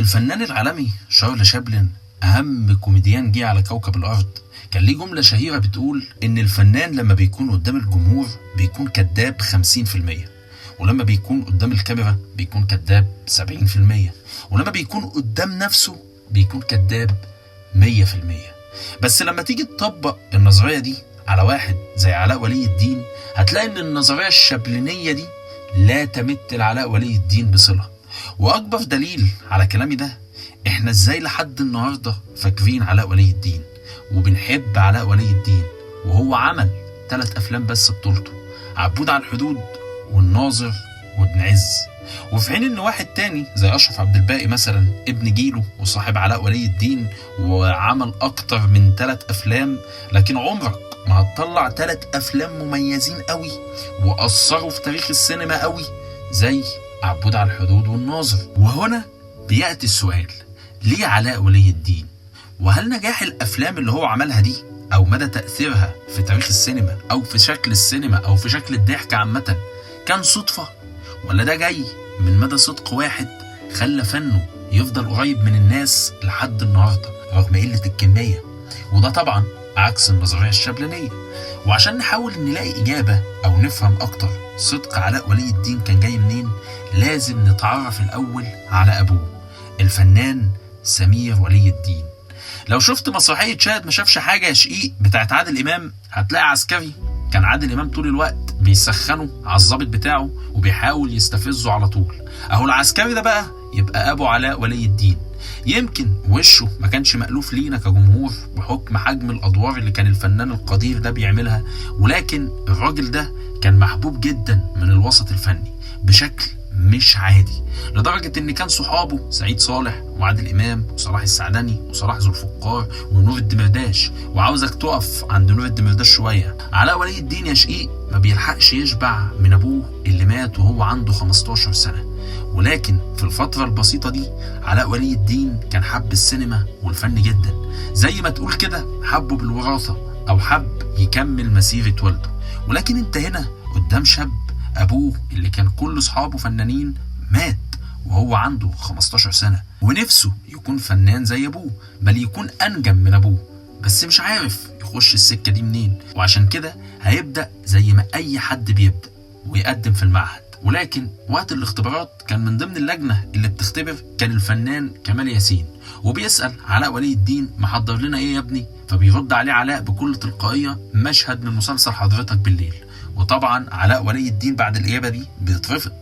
الفنان العالمي شارل شابلن، أهم كوميديان جه على كوكب الأرض، كان ليه جملة شهيرة بتقول إن الفنان لما بيكون قدام الجمهور بيكون كذاب 50%، ولما بيكون قدام الكاميرا بيكون كذاب 70%، ولما بيكون قدام نفسه بيكون كذاب 100%. بس لما تيجي تطبق النظرية دي على واحد زي علاء ولي الدين، هتلاقي إن النظرية الشابلنية دي لا تمت لعلاء ولي الدين بصلة. وأكبر دليل على كلامي ده، إحنا إزاي لحد النهاردة فاكرين علاء ولي الدين وبنحب علاء ولي الدين، وهو عمل 3 أفلام بس بطولته، عبود على الحدود والناظر وابن عز. وفي حين ان واحد تاني زي اشرف عبد الباقي مثلا، ابن جيله وصاحب علاء ولي الدين، وعمل اكتر من 3 افلام، لكن عمرك ما هتطلع 3 افلام مميزين قوي واثروا في تاريخ السينما قوي زي عبود على الحدود والناظر. وهنا بيأتي السؤال، ليه علاء ولي الدين؟ وهل نجاح الافلام اللي هو عملها دي او مدى تأثيرها في تاريخ السينما او في شكل السينما او في شكل الضحك عامة كان صدفة، ولا ده جاي من مدى صدق واحد خلى فنه يفضل قريب من الناس لحد النهاردة رغم قلة الكمية؟ وده طبعا عكس النظرية الشابلنية. وعشان نحاول نلاقي إجابة أو نفهم أكتر صدق علاء ولي الدين كان جاي منين، لازم نتعرف الأول على أبوه الفنان سمير ولي الدين. لو شفت مسرحية شاهد ما شافش حاجة يا شقيق بتاعت عادل إمام، هتلاقي عسكري كان عادل إمام طول الوقت بيسخنه على الظابط بتاعه وبيحاول يستفزه على طول. أهو العسكري ده بقى يبقى أبو علاء ولي الدين. يمكن وشه ما كانش مألوف لينا كجمهور بحكم حجم الأدوار اللي كان الفنان القدير ده بيعملها، ولكن الراجل ده كان محبوب جدا من الوسط الفني بشكل مش عادي، لدرجة إن كان صحابه سعيد صالح وعادل إمام وصلاح السعدني وصلاح ذو الفقار ونور الدمرداش. وعاوزك تقف عند نور الدمرداش شوية. علاء ولي الدين يا شقيق ما بيلحقش يشبع من أبوه اللي مات وهو عنده 15 سنة، ولكن في الفترة البسيطة دي علاء ولي الدين كان حب السينما والفن جدا، زي ما تقول كده حبه بالوراثة أو حب يكمل مسيرة والده. ولكن انت هنا قدام شاب أبوه اللي كان كل أصحابه فنانين مات وهو عنده 15 سنة، ونفسه يكون فنان زي أبوه، بل يكون أنجم من أبوه، بس مش عارف يخش السكة دي منين. وعشان كده هيبدأ زي ما أي حد بيبدأ ويقدم في المعهد. ولكن وقت الاختبارات كان من ضمن اللجنة اللي بتختبر كان الفنان كمال ياسين، وبيسأل علاء ولي الدين محضر لنا ايه يا ابني؟ فبيرد عليه علاء بكل تلقائية مشهد من مسلسل حضرتك بالليل. وطبعا علاء ولي الدين بعد الإجابة دي بيترفض.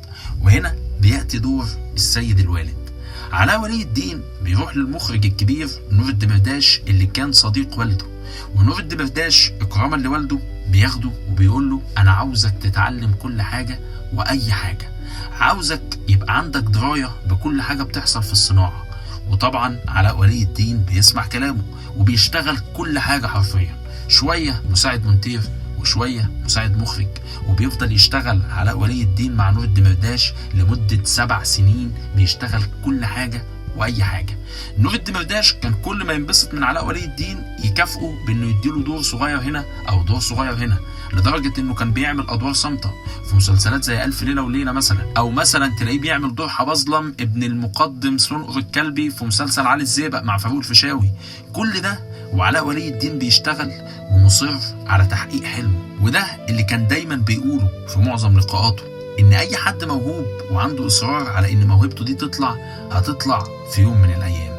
وهنا بيأتي دور السيد الوالد. علاء ولي الدين بيروح للمخرج الكبير نور الدمرداش اللي كان صديق والده، ونور الدمرداش إكراما لوالده بياخده وبيقول له أنا عاوزك تتعلم كل حاجة وأي حاجة، عاوزك يبقى عندك دراية بكل حاجة بتحصل في الصناعة. وطبعا علاء ولي الدين بيسمع كلامه وبيشتغل كل حاجة حرفيا، شوية مساعد مونتير وشوية مساعد مخرج، وبيفضل يشتغل علاء ولي الدين مع نور الدمرداش لمدة 7 سنين بيشتغل كل حاجة وأي حاجة. نور الدمرداش كان كل ما ينبسط من علاء ولي الدين يكافئه بأنه يديله دور صغير هنا أو دور صغير هنا، لدرجة أنه كان بيعمل أدوار صامتة في مسلسلات زي ألف ليلة وليلة مثلا، أو مثلا تلاقيه بيعمل دور حبظلم ابن المقدم سنقر الكلبي في مسلسل علي الزيبق مع فاروق الفيشاوي. كل ده وعلاء ولي الدين بيشتغل ومصر على تحقيق حلمه. وده اللي كان دايما بيقوله في معظم لقاءاته، إن أي حد موهوب وعنده إصرار على إن موهبته دي تطلع هتطلع في يوم من الأيام.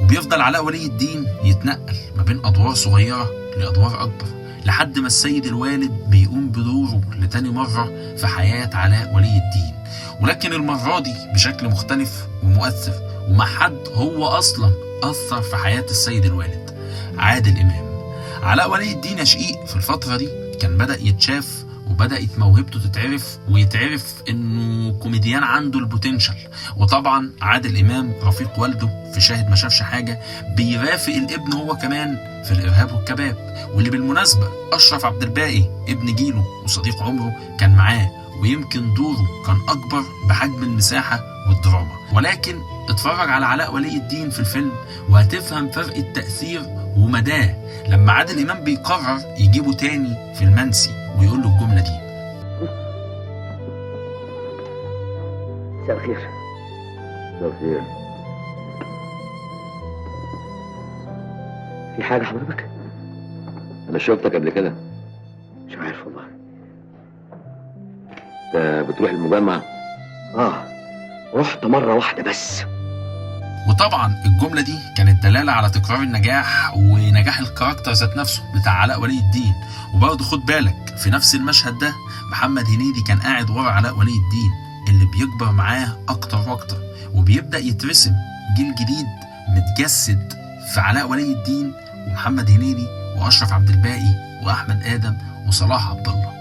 وبيفضل علاء ولي الدين يتنقل ما بين أدوار صغيرة لأدوار أكبر، لحد ما السيد الوالد بيقوم بدوره لتاني مرة في حياة علاء ولي الدين، ولكن المرة دي بشكل مختلف ومؤثر، ومع حد هو أصلا أثر في حياة السيد الوالد، عادل إمام. علاء ولي الدين يا شقيق في الفترة دي كان بدأ يتشاف وبدأت موهبته تتعرف ويتعرف انه كوميديان عنده ال potential. وطبعا عادل امام رفيق والده في شاهد ما شافش حاجة بيرافق الابن هو كمان في الارهاب والكباب، واللي بالمناسبة اشرف عبد الباقي ابن جيله وصديق عمره كان معاه، ويمكن دوره كان اكبر بحجم المساحة والدراما. ولكن اتفرج على علاء ولي الدين في الفيلم وهتفهم فرق التأثير ومداه لما عادل امام بيقرر يجيبه تاني في المنسي ويقول له الجملة دي. مساء الخير. مساء الخير. في حاجة حضرتك؟ انا شفتك قبل كده. مش عارف والله. انت بتروح المجمع؟ اه، رحت مرة واحدة بس. وطبعا الجملة دي كانت دلالة على تكرار النجاح ونجاح ال character ذات نفسه بتاع علاء ولي الدين. وبرضه خد بالك في نفس المشهد ده محمد هنيدي كان قاعد ورا علاء ولي الدين اللي بيكبر معاه أكتر وأكتر، وبيبدأ يترسم جيل جديد متجسد في علاء ولي الدين ومحمد هنيدي وأشرف عبد الباقي وأحمد آدم وصلاح عبد الله.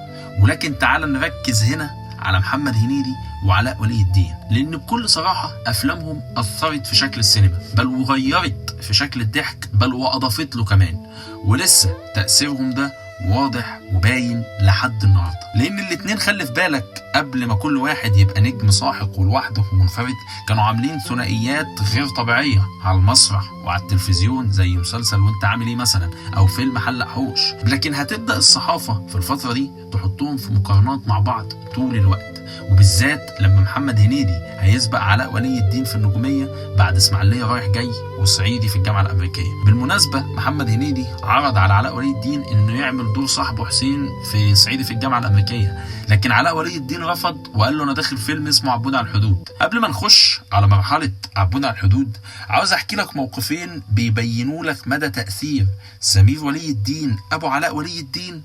ولكن تعال نركز هنا على محمد هنيدي وعلاء ولي الدين، لأن بكل صراحة أفلامهم أثرت في شكل السينما، بل وغيرت في شكل الضحك، بل وأضافت له كمان، ولسه تأثيرهم ده واضح وباين لحد النهارده. لأن الاتنين خلي في بالك قبل ما كل واحد يبقى نجم ساحق ولوحده ومنفرد كانوا عاملين ثنائيات غير طبيعية على المسرح وعلى التلفزيون، زي مسلسل وانت عامل ايه مثلا، او فيلم حلق حوش. لكن هتبدأ الصحافة في الفترة دي تحطهم في مقارنات مع بعض طول الوقت، وبالذات لما محمد هنيدي هيسبق علاء ولي الدين في النجومية بعد اسماعيلية رايح جاي والصعيدي في الجامعة الأمريكية. بالمناسبة محمد هنيدي عرض على علاء ولي الدين إنه يعمل دور صاحبه حسين في صعيدي في الجامعة الأمريكية، لكن علاء ولي الدين رفض وقال له أنا داخل فيلم اسمه عبود على الحدود. قبل ما نخش على مرحلة عبود على الحدود عاوز أحكي لك موقفين بيبينوا لك مدى تأثير سمير ولي الدين أبو علاء ولي الدين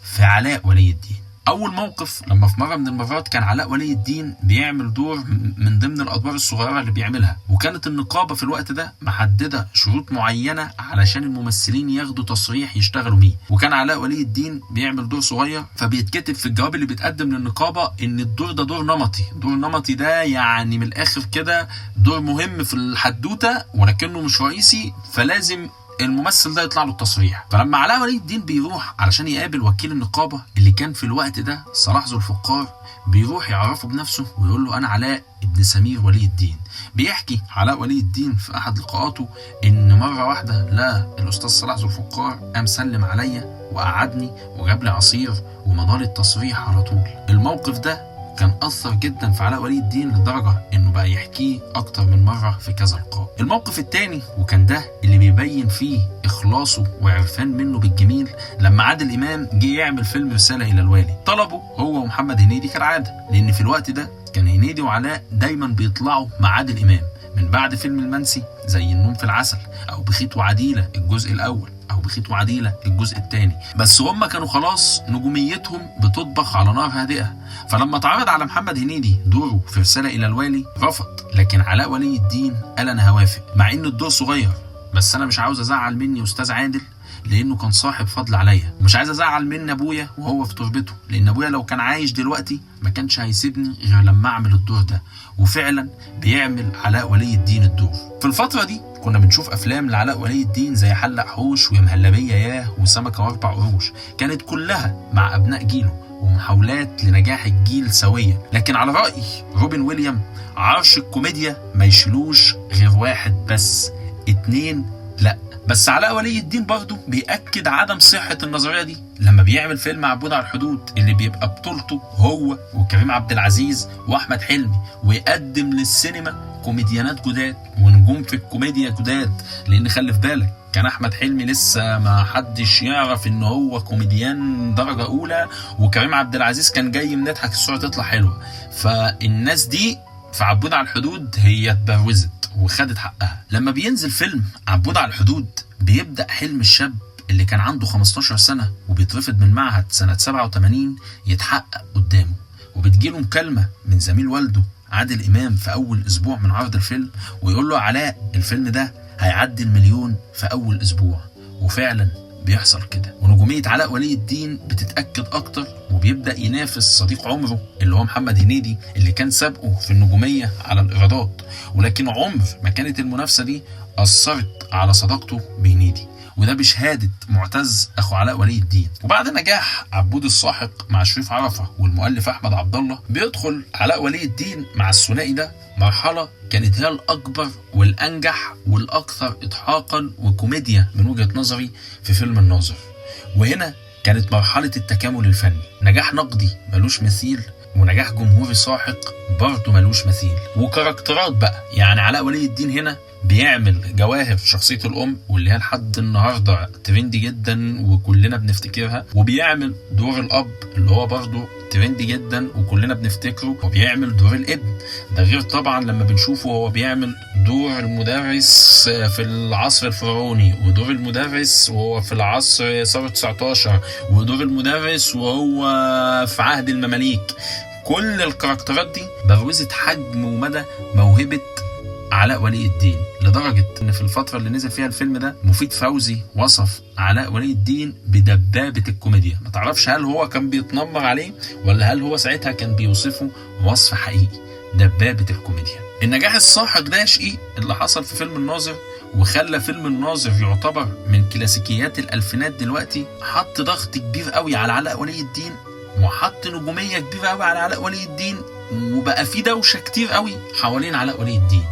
في علاء ولي الدين. أول موقف لما في مرة من المرات كان علاء ولي الدين بيعمل دور من ضمن الأدوار الصغيرة اللي بيعملها، وكانت النقابة في الوقت ده محددة شروط معينة علشان الممثلين ياخدوا تصريح يشتغلوا بيه، وكان علاء ولي الدين بيعمل دور صغير، فبيتكتب في الجواب اللي بيتقدم للنقابة إن الدور ده دور نمطي. دور نمطي ده يعني من الآخر كده دور مهم في الحدوتة ولكنه مش رئيسي، فلازم الممثل ده يطلع له التصريح. فلما علاء ولي الدين بيروح علشان يقابل وكيل النقابة اللي كان في الوقت ده صلاح ذو الفقار، بيروح يعرفه بنفسه ويقول له أنا علاء ابن سمير ولي الدين. بيحكي علاء ولي الدين في أحد لقاءاته إن مرة واحدة لا الأستاذ صلاح ذو الفقار قام سلم عليا وقعدني وجاب لي عصير ومضى لي التصريح على طول. الموقف ده كان أثر جدا في علاء ولي الدين لدرجة إنه بقى يحكيه أكتر من مرة في كذا لقاء. الموقف التاني وكان ده اللي بيبين فيه إخلاصه وعرفان منه بالجميل، لما عادل إمام جه يعمل فيلم رسالة إلى الوالي، طلبه هو ومحمد هنيدي كالعادة، لأن في الوقت ده كان هنيدي وعلاء دايما بيطلعوا مع عادل إمام من بعد فيلم المنسي زي النوم في العسل أو بخيت وعديلة الجزء الأول أو بخيت وعديلة الجزء الثاني، بس هم كانوا خلاص نجوميتهم بتطبخ على نار هادئة. فلما اتعرض على محمد هنيدي دوره في رسالة إلى الوالي رفض، لكن علاء ولي الدين قال أنا هوافق مع إن الدور صغير، بس أنا مش عاوز أزعل مني أستاذ عادل لأنه كان صاحب فضل عليا، ومش عايز أزعل من أبويا وهو في تربته، لأن أبويا لو كان عايش دلوقتي ما كانش هيسيبني غير لما أعمل الدور ده. وفعلا بيعمل علاء ولي الدين الدور. في الفترة دي كنا بنشوف أفلام لعلاء ولي الدين زي حلق حوش ويا مهلبية ياه وسمكة وأربع قروش، كانت كلها مع أبناء جيله ومحاولات لنجاح الجيل سوية. لكن على رأي روبن ويليام عرش الكوميديا ما يشيلوش غير واحد بس، اتنين لا. بس علاء ولي الدين برضه بيأكد عدم صحة النظرية دي لما بيعمل فيلم عبود على الحدود اللي بيبقى بطولته هو وكريم عبد العزيز وأحمد حلمي، ويقدم للسينما كوميديانات جداد ونجوم في الكوميديا جداد، لأن خلي في بالك كان أحمد حلمي لسه ما حدش يعرف إن هو كوميديان درجة أولى، وكريم عبد العزيز كان جاي من نضحك الصورة تطلع حلوة. فالناس دي في عبود على الحدود هي اتبروزت وخدت حقها. لما بينزل فيلم عبود على الحدود بيبدأ حلم الشاب اللي كان عنده 15 سنة وبيترفض من معهد سنة 87 يتحقق قدامه، وبتجيله مكالمة من زميل والده عادل إمام في أول أسبوع من عرض الفيلم ويقول له علاء الفيلم ده هيعدي 1 مليون في أول أسبوع. وفعلا بيحصل كده، ونجومية علاء ولي الدين بتتأكد أكتر، وبيبدأ ينافس صديق عمره اللي هو محمد هنيدي اللي كان سابقه في النجومية على الإيرادات. ولكن عمر ما كانت المنافسة دي أثرت على صداقته بهنيدي، وده بشهادة معتز أخو علاء ولي الدين. وبعد نجاح عبود الساحق مع شريف عرفة والمؤلف أحمد عبد الله، بيدخل علاء ولي الدين مع الثنائي ده مرحلة كانت هي الأكبر والأنجح والأكثر إضحاقا وكوميديا من وجهة نظري في فيلم الناظر. وهنا كانت مرحلة التكامل الفني، نجاح نقدي ملوش مثيل ونجاح جمهوري ساحق برضه ملوش مثيل، وكاركترات بقى. يعني علاء ولي الدين هنا بيعمل جواهر شخصية الأم واللي هي لحد النهاردة trendy جدا وكلنا بنفتكرها، وبيعمل دور الأب اللي هو برضه trendy جدا وكلنا بنفتكره، وبيعمل دور الابن. ده غير طبعا لما بنشوفه هو بيعمل دور المدرس في العصر الفرعوني، ودور المدرس وهو في العصر ثورة 19، ودور المدرس وهو في عهد المماليك. كل الكاركترات دي بروزت حجم ومدى موهبة علاء ولي الدين، لدرجة ان في الفترة اللي نزل فيها الفيلم ده مفيد فوزي وصف علاء ولي الدين بدبابة الكوميديا. ما تعرفش هل هو كان بيتنمر عليه ولا هل هو ساعتها كان بيوصفه وصف حقيقي، دبابة الكوميديا. النجاح الساحق ده شيء اللي حصل في فيلم الناظر وخلى فيلم الناظر يعتبر من كلاسيكيات الألفينات دلوقتي، حط ضغط كبير قوي على علاء ولي الدين، وحط نجومية كبيرة قوي على علاء ولي الدين، وبقى في دوشة كتير قوي حوالين علاء ولي الدين.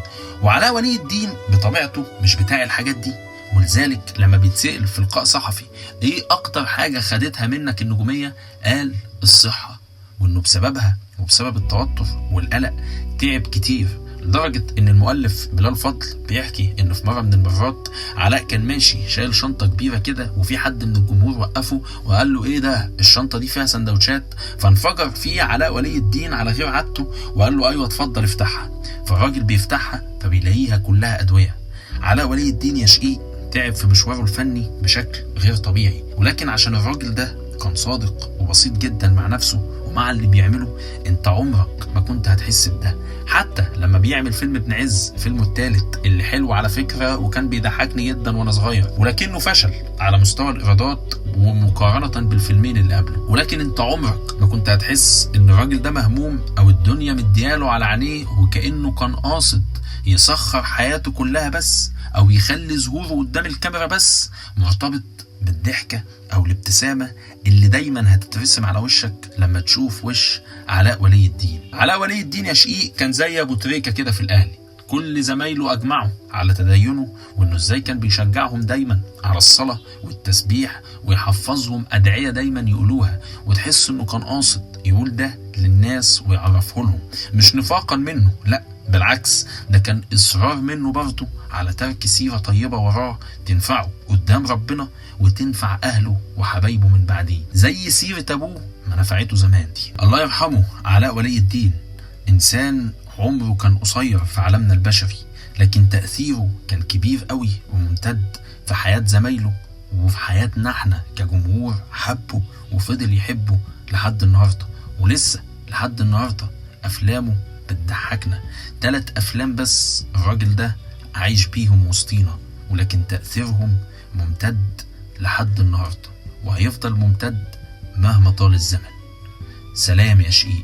وعلاء ولي الدين بطبيعته مش بتاع الحاجات دي، ولذلك لما بيتسأل في لقاء صحفي ايه اكتر حاجة خدتها منك النجومية، قال الصحة، وانه بسببها وبسبب التوتر والقلق تعب كتير، لدرجة ان المؤلف بلال فضل بيحكي انه في مرة من المرات علاء كان ماشي شايل شنطة كبيرة كده، وفي حد من الجمهور وقفه وقال له ايه ده، الشنطة دي فيها سندوتشات. فانفجر فيه علاء ولي الدين على غير عادته وقال له ايوه اتفضل افتحها. فالراجل بيفتحها فبيلاقيها كلها أدوية. علاء ولي الدين يا شقيق تعب في مشواره الفني بشكل غير طبيعي، ولكن عشان الراجل ده كان صادق وبسيط جدا مع نفسه ومع اللي بيعمله، انت عمرك ما كنت هتحس بده. حتى لما بيعمل فيلم ابن عز، فيلمه الثالث اللي حلو على فكرة وكان بيضحكني جدا وانا صغير، ولكنه فشل على مستوى الإيرادات ومقارنة بالفيلمين اللي قبله، ولكن انت عمرك ما كنت هتحس ان الراجل ده مهموم او الدنيا مدياله على عينيه وكأنه كان قاصد يسخر حياته كلها بس، او يخلي ظهوره قدام الكاميرا بس مرتبط بالضحكة او الابتسامة اللي دايما هتترسم على وشك لما تشوف وش علاء ولي الدين. علاء ولي الدين يا شقيق كان زي ابو تريكة كده في الاهلي، كل زمايله اجمعوا على تدينه وانه ازاي كان بيشجعهم دايما على الصلاة والتسبيح ويحفظهم ادعية دايما يقولوها، وتحس انه كان قاصد يقول ده للناس ويعرفه لهم، مش نفاقا منه، لا بالعكس ده كان اصرار منه برضه على ترك سيرة طيبة وراه تنفعه قدام ربنا وتنفع اهله وحبايبه من بعديه، زي سيرة ابوه ما نفعته زمان دي. الله يرحمه علاء ولي الدين، انسان عمره كان قصير في عالمنا البشري، لكن تأثيره كان كبير قوي وممتد في حياة زمايله وفي حياتنا احنا كجمهور حبه وفضل يحبه لحد النهاردة، ولسه لحد النهاردة أفلامه بتضحكنا. 3 أفلام بس الراجل ده عايش بيهم وسطينا، ولكن تأثيرهم ممتد لحد النهاردة وهيفضل ممتد مهما طال الزمن. سلام يا شقيق.